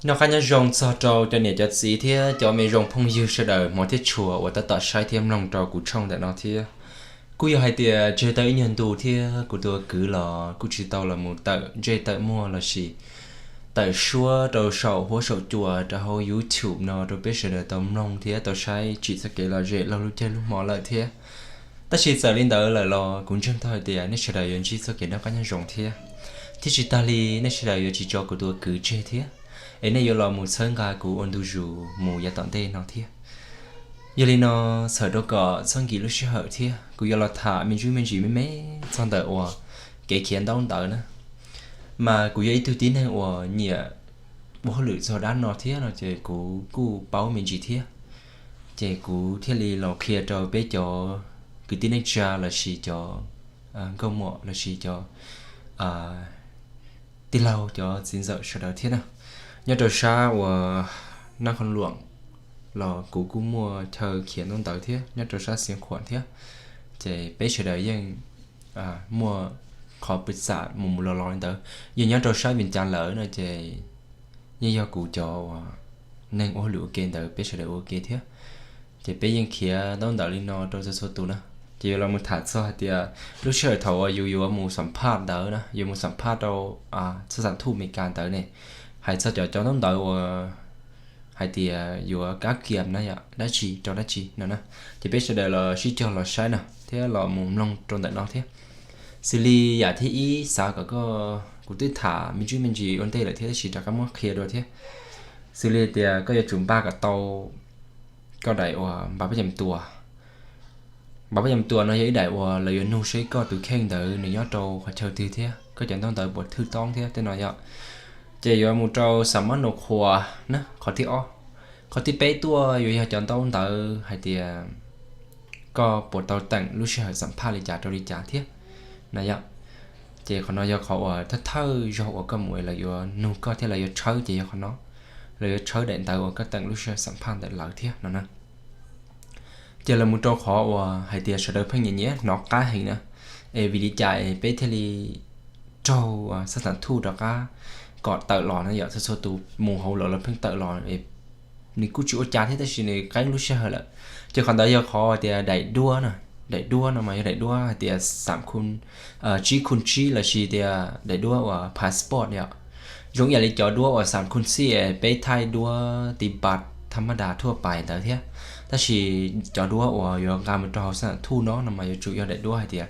Noj qab nyob zoo txog rau cov niam cov txiv thiab cov me zoo phooj ywg sawv daws hmov thiab tshua uas tab tom saib thiab mloog rau kuv tshooj ntawm no thiab. Kuj yog hais tias tseg tau ib nyuag ntu thiab kuv tus kwv los kuj tsis tau los mus tawm ntsej tawm muag lossis tawm suab rau saum huab saum cua rau hauv YouTube no rau peb sawv daws tau mloog thiab tau saib tsim txoj kev lom zem laug lub caij lub hmo lawm thiab. Tab sis txawm li ntawd lawm los kuv ntseeg tau hais tias nej sawv daws yuav ntsib txoj kev noj qab nyob zoo thiab, thiab tsis tag li nej sawv daws yuav tsis tso kuv tus kwv tseg thiab, es nej yuav los mus txhawb nqa kuv ua ntu zus mus yav tom ntej no thiab. Yog li no, txhawm rau kom txhob nkim lub sij hawm thiab kuv yuav los tham me ntsis me ntsis me me txog ntawm uas kev khiav ntaub ntawv na. Mas kuv yog ib tug tib neeg uas nyiam ua hauj lwm txog dab no thiab no ces kuv kuj paub me ntsis thiab. Ces kuv thiaj li los qhia rau peb cov kwv tij neej tsa lossis cov nkauj muam lossis cov tij laug cov txiv ntxawm sawv daws thiab na. Nyob rau sab uas Nab Khoos Luam los kuv kuj muaj chaw khiav ntaub ntawv thiab, nyob rau sab Xiav Khuam thiab. Ces peb sawv daws yeej muaj qhov pw xam mus mus los los li ntawd. Yog nyob rau sab Vias Cas lawm no ces yeej yog kuv cov uas neeg ua hauj lwm ua ke ntawd peb sawv daws ua ke thiab. Ces peb yeej khiav ntaub ntawv li no rau txhua txhua tus na. Ces yuav los mus tham txog hais tias lub sij hawm thaum uas yus yuav mus xam phaj ntawd na, yuav mus xam phaj rau txhaj xam thuj Amelikas ntawd ne, hais txog cov cov ntaub ntawv uas hais tias yuav kab kiam na yom, dab tsi rau dab tsi no na. Ces peb sawv daws los sib cog los saib no thiab los mus mloog rau ntawm no thiab. Xws li yam thib ib xav kom koj, kuv twb tham me ntsis me ntsis ua ntej lawm thiab tab sis rov qab muab qhia dua thiab. Xws li tias koj yuav tsum npaj kom tau koj daim uas npav pab cam tua. Npav pab cam tua no yog ib daim uas lawv yuav nug seb koj tus kheej ntawd nws nyob rau qhov chaw twg thiab koj cov ntaub ntawv puas thwj toob thiab tej no yom. Ces yuav mus rau xam mab nus qhuas na, qhov thib ob. Qhov thib peb tuaj yuav yog cov ntaub ntawv hais tias koj puas tau teem lub sij hawm xam phaj li cas rau li cas thiab na yom. Ces qhov no yog qhov uas thawj thawj zaug uas koj mus lawv yuav nug koj thiab lawv yuav tshawb ces yog qhov no, lawv yuav tshawb daim ntawv uas koj teem lub sij hawm xam phaj ntawm lawv thiab no na. Ces los mus rau qhov uas hais tias sawv daws pheej nyiam nyiam hnov qab heev na, es vim li cas es peb thiaj li raug xab xam thuj rov qab kom tawm los na yom. Txhua txhua tus mus hauv lawv los pheej tawm los, nws kuj tsis ua cas thiab tab sis nws qeeb lub sij hawm lawm. Ces qhov ntawd yog qhov hais tias daim duab no, daim duab no mas yog daim duab hais tias xam khu, tsib khu tsib lossis tias daim duab uas passport yom. Zoo ib yam li cov duab uas xam khu xij peb thaij duab tiv pas thaj mab das thuaj pais ntawd thiab. Tab sis cov duab uas yuav nqa mus rau hauv xab xam thuj no no mas yuav tsum yog daim duab hais tias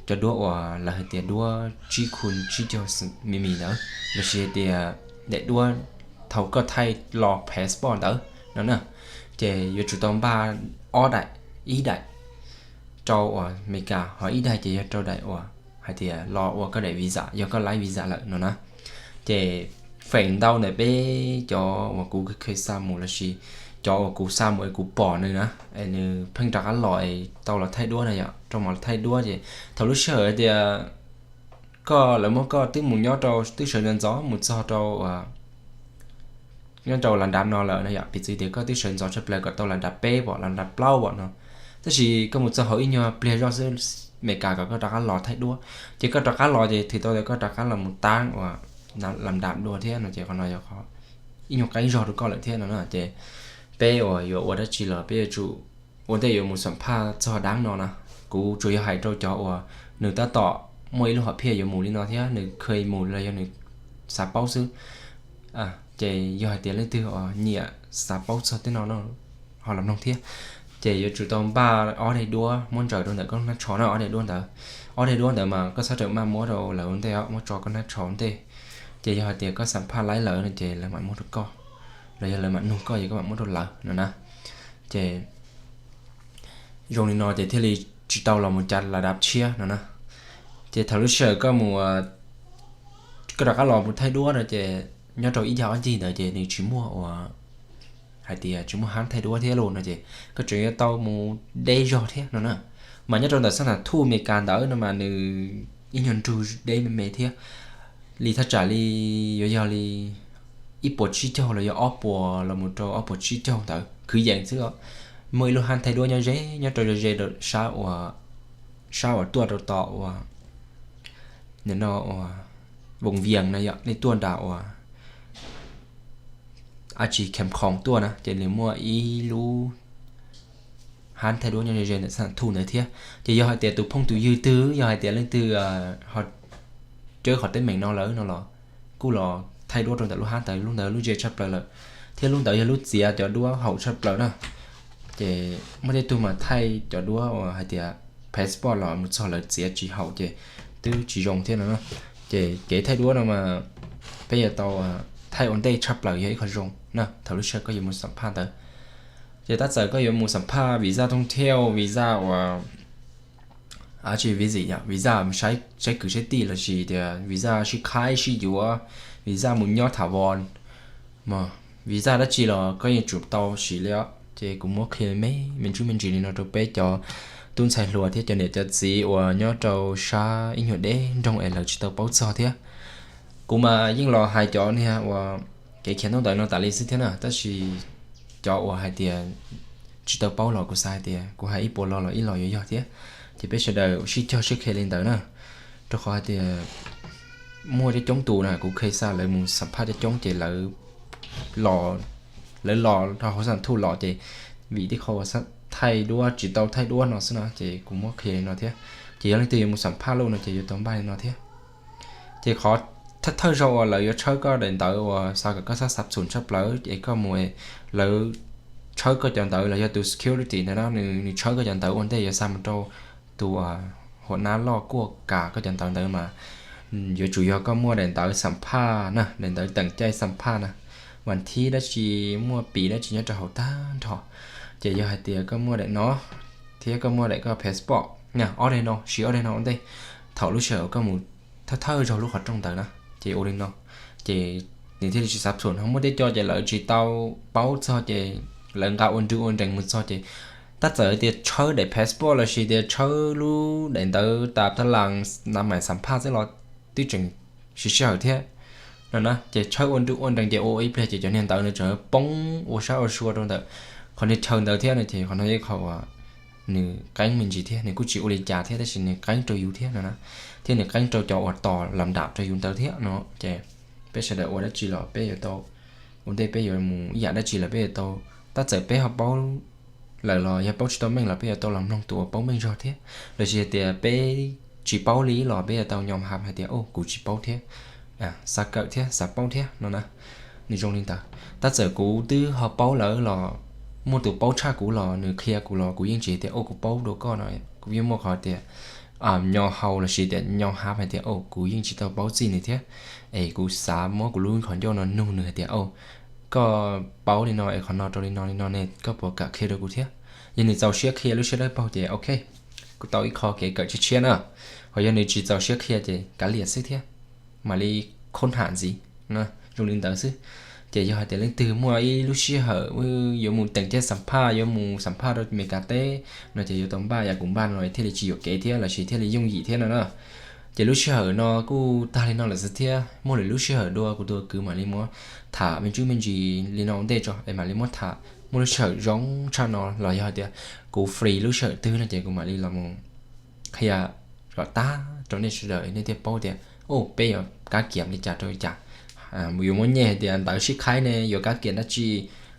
cov duab uas lawv hais tias duab tsib khu tsib caug mi mi ntawd, lossis hais tias daim duab thaum koj thaij los passport ntawd no na. Ces yuav tsum tau npaj ob daim, ib daim rau uas Amelikas, ho ib daim ces yog rau daim uas hais tias los ua koj daim visa yog koj laib visa lawm no na. Ces feem ntau ntawm peb cov uas kuv khev xa mus lossis cov uas kuv xa mus es kuv pom nws na, es nws pheej rov qab los es tau los thaij duab na yom, rau mos los thaij duab ces thaum lub sij hawm hais tias koj lawv muab koj twb mus nyob rau twb sawv ntxov ntxov mus txog rau nyob rau las dav no lawm no yom, piv txwv tias koj twb sawv ntxov tshaj plaws kom tau las dav peb pom las dav plaub pom no, tab sis koj mus txog hauv ib nyuag pliag zoj xwb Amelikas kom koj rov qab los thaij duab, ces koj rov qab los ces thwm tau tias koj rov qab los mus taab uas las dav dua thiab no ces qhov no yog ib nyuag qeeb zog rau koj lawm thiab no na. Ces peb uas yuav ua dab tsi los peb yuav tsum ua ntej yuav mus xam phaj txog dav no na. Kuv tsuas yog hais rau cov uas nws tab tom muaj ib lub hom phiaj yuav mus li no thiab nws khev mus los yog nws xav paub xwb. Ces yog hais tias leej twg uas nyiam xav paub txog tej no no ho los mloog thiab. Ces yuav tsum tau npaj ob daim duab muab ntsaws rau ntawm koj lub hnab tsho na, ob daim duab ntawd. Ob daim duab ntawd mas koj txhob rawm maj muab rau lawv ua ntej os, muab tso koj hnab tsho ua ntej. Ces yog hais tias koj xam phaj laib lawv no ces lawv mam muab rau koj, los yog lawv mam nug koj ces koj mam muab rau lawv no na. Ces zoo li no ces thiaj li tsis tau los mus cav las dav tshiab no na. Ces thaum lub sij hawm koj mus, koj rov qab los mus thaij duab no ces nyob rau ib cag ob ceg ntawd ces nws tsis muaj uas hais tias tsis muaj hab thaij duab thiab los no ces koj tseem yuav tau mus deb zog thiab no na. Mas nyob rau ntawm xab tham thuj Amelikas ntawd no mas nws ib nyuag nrug deb me me thiab. Li thaj tsam li yuav yog li ib puas tsib caug los yog ob puas los mus rau ob puas tsib caug ntawd kwv yees xwb. Muaj ib lub hab thaij duab nyob ze nyob rau ze ze sab uas, sab uas tuaj rau tom uas nim no uas Voos Vias no yom, nej tuaj nram uas ab tsi khem khoom tuaj na, ces nws muaj ib lub hab thaij duab nyob ze ze ntawm xab nab thu ntawd thiab. Ces yog hais tias tus phooj tus ywg twg, yog hais tias leej twg ho cawb qhov teeb meem no lawm no los kuj los thaij duab rau ntawm lub hab ntawd, lub ntawd lub ze tshaj plaws lawm, thiab lub ntawd yog lub txiav cov duab haum tshaj plaws na. Ces muaj tej tug mas thaij cov duab uas hais tias passport los mus txog lawv txiav tsis haum ces twb tsis zoo thiab no. Ces kev thaij duab no mas peb yuav tau thaij ua ntej tshaj plaws yog ib qho zoo na thaum lub sij hawm koj yuav mus xam phaj ntawd. Ces tab txawm koj yuav mus xam phaj visa thoob thiauj, visa uas ab tsi visit, visa saib kwv saib tij lossis tias visa sib khaib sib yuav, visa mus nyob tham vos, visa dab tsi los koj yeej tsum tau siv li os. Ces kuv muab qhia me me ntsis me ntsis li no rau peb cov tub ntxhais hluas thiab cov niam cov txiv uas nyob rau sab ib nyuag deb nroog es lawv tsis tau paub txog thiab. Kuv mas yeej los hais cov niag uas kev khiav ntaub ntawv no tas li xwb thiab na, tab sis cov uas hais tias tsis tau paub los kuv xav hais tias kuv hais ib puas lo los ib los yuav yog thiab. Ces peb sawv daws sib cog sib qhia li ntawd na, rau qhov hais tias muaj coob coob tus na, kuv kheev xa lawv mus xam phaj coob coob ces lawv los, lawv los rau hauv xab nab thu los ces vim tej qho thaij duab tsis tau thaij duab no xwb na, ces kuv muab qhia li no thiab. Ces yog leej twg yuav mus xam phaj lawm no ces yuav tau npaj li no thiab. Ces qhov thawj thawj zaug uas lawv yuav tshawb koj daim ntawv uas xav kom koj xab xav txhum tshaj plaws es koj mus, lawv tshawb koj cov ntawv los yog tus security ntawd na, nws tshawb koj cov ntawv ua ntej yuav xa mus rau tus hua nab loj kuaj kam koj cov ntawv ntawd mas yuav tsum yog koj muaj daim ntawv xam phaj na, daim ntawv teem caij xam phaj na, vas thib dab tsi, muaj pis dab tsi nyob rau hauv tag nrho. Ces yog hais tias koj muaj daim no thiab koj muaj daim koj passport na, ob daim no, siv ob daim no ua ntej thaum lub sij hawm koj mus thawj thawj zaug lub qhov rooj ntawd na, ces ua li no ces nws thiaj li tsis xav txhum. Ho muaj tej co ces lawv tsis tau paub txog ces lawv nqa ua nrw ua nrees mus txog ces tab txawm tias tshawb daim passport lossis tias tshawb lub daim ntawv tas tab las na, mam xam phaj xwb los twb tseem siv sij hawm thiab no na. Ces tshawb ua nrw ua nrees ces ua ib pliag ces cov niag ntawv no tseem poob ua sab ua sua rau ntawm qhov niag chaw ntawd thiab no ces qhov no yog ib qho uas nws qeeb me ntsis thiab nws kuj tsis ua li cas thiab tab sis nws qeeb rau yus thiab no na, thiab nws qeeb rau cov uas tos lam nram rau yus ntawd thiab no. Ces peb sawv daws ua dab tsi los peb yuav tau, ua ntej peb yuav mus ib yam dab tsi los peb yuav tau, tab txawm peb ho paub lawm los yog paub tsis tau meej los peb yuav tau los mloog tus uas paub meej zog thiab, lossis hais tias peb tsis paub li los peb yuav tau nyom hab hais tias, o, kuv tsis paub thiab, xav kawm thiab xav paub thiab no na. Nws zoo li ntawd, tab txawm kuv twb ho paub lawm los muaj tus paub tshaj kuv los nws qhia kuv los kuv yeej tsis tias, o, kuv paub dua koj no, kuv yeej muaj qhov tias nyo hau lossis tias nyo hab hais tias, o, kuv yeej tsis tau paub txij nws thiab, es kuv xav muab kuv lub qhov ncauj no nug nws hais tias, o, koj paub li no es qhov no rau li no li no ne, koj puas kam qhia rau kuv thiab? Yog nws txaus siab qhia lub siab dawb paug ces ok, kuv tau ib qho kev kawm tshiab tshiab na. Ho yog nws tsis txaus siab qhia ces kav liam xwb thiab, mam li khob ham ntxiv, zoo li ntawd xwb. Ces yog hais tias leej twg muaj ib lub sij hawm yuav mus teem caij xam phaj, yuav mus xam phaj rau Amelikas teb no ces yuav tau npaj yam kuv npaj no thiaj li tsis yuam kev thiab lossis thiaj li yooj yim thiab no na. Ces lub sij hawm no kuj tag li no lawm xwb thiab, muaj lwm lub sij hawm dua kuv tus kwv mam li muab tham me ntsis me ntsis li no ua ntej tso es mam li muab tham, muaj lub sij hawm zoo tshaj no los yog hais tias kuv free lub sij hawm twg no ces kuv mam li los mus qhia kom tag rau nej sawv daws nej thiaj paub tias, o, peb yuav kab kiam li cas rau li cas. Yuav muab nyem hais tias ntawv sib qhaib ne yuav kab kiam dab tsi,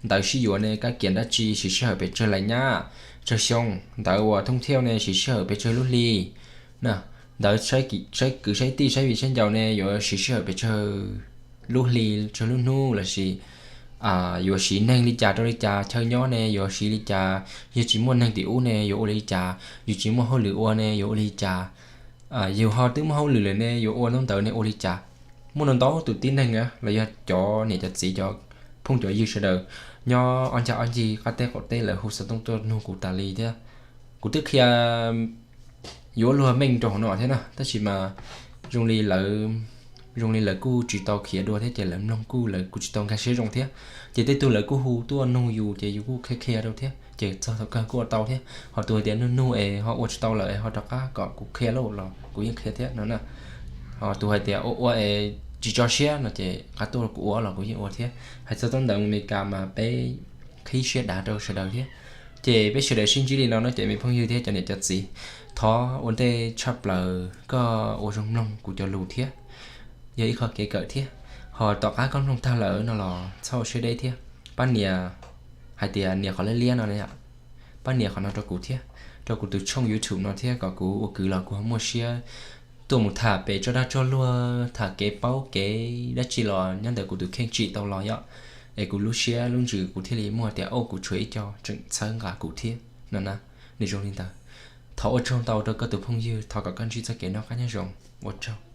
ntawv sib yuav ne kab kiam dab tsi, siv sij hawm pes tsawg lais nyab, tsawg xyoo, ntawv uas thoob thiauj ne siv sij hawm pes tsawg lub hli, ntawv saib kwv saib tij saib viv saib ncaus ne yuav siv sij hawm pes tsawg lub hli, tsawg lub hnub lossis yuav siv neeg li cas rau li cas, chaw nyob ne yuav siv li cas, yog tsis muaj neeg tim ub ne yuav ua li cas, yus tsis muaj hauj lwm ua ne yuav ua li cas, yus ho twb muaj hauj lwm lawm ne yuav ua ntaub ntawv ne ua li cas. Muaj ntau ntau tus tib neeg los yog cov niam cov txiv cov phooj cov ywg sawv daws nyob ob ncag ob ncig qab teb qaum teb lawv hu xov tooj tuaj nug kuv tas li thiab. Kuv twb qhia yuav luag meej rau hauv no thiab na tab sis mas zoo li lawv, zoo li lawv kuj tsis tau khiav dua thiab ces lawv mloog kuj lawv kuj tsis tau nkag siab zoo thiab. Ces tej tug lawv kuj hu tuaj nug yus ces yus kuj qhia qhia rau thiab ces txog thaum kawg kuj ua tau thiab. Ho tus hais tias nug nug es ho ua tsis tau lawm es ho rov qab kom kuv qhia lauj los kuv yeej qhia thiab no na. Ho tus hais tias ua ua es tsis tso siab no ces rov qab tuaj kuv ua los kuv yeej ua thiab. Hais txog ntaub ntawv Amelikas mas peb qhib siab dav rau sawv daws thiab. Ces peb sawv daws sib ntsib li no no ces me phooj ywg thiab cov niam cov txiv, thov ua ntej tshaj plaws koj ua zoo mloog kuv cov lus thiab, yog ib qho kev kawm thiab. Ho tom qab koj mloog tag lawm no los txhob ua siab deb thiab. pab nias, hais tias nias qhov liab liab no, pab nias qhov no rau kuv thiab, rau kuv tus channel YouTube no thiab, kom kuv ua kwv los kuv ho muaj siab tuaj mus tham pem tsob dab tsob luag, tham kev paub kev dab tsi los nyob ntawm kuv tus kheej tsim tau los yom, es kuv lub siab lub ntsws kuv thiaj li muaj tias, o, kuv tshuav ib co tseem txhawb nqa kuv thiab no na. Nws zoo li ntawd. Thov ua tsaug ntau rau koj tus phooj ywg, thov kom koj ntsib txoj kev noj qab nyob zoo. Ua tsaug.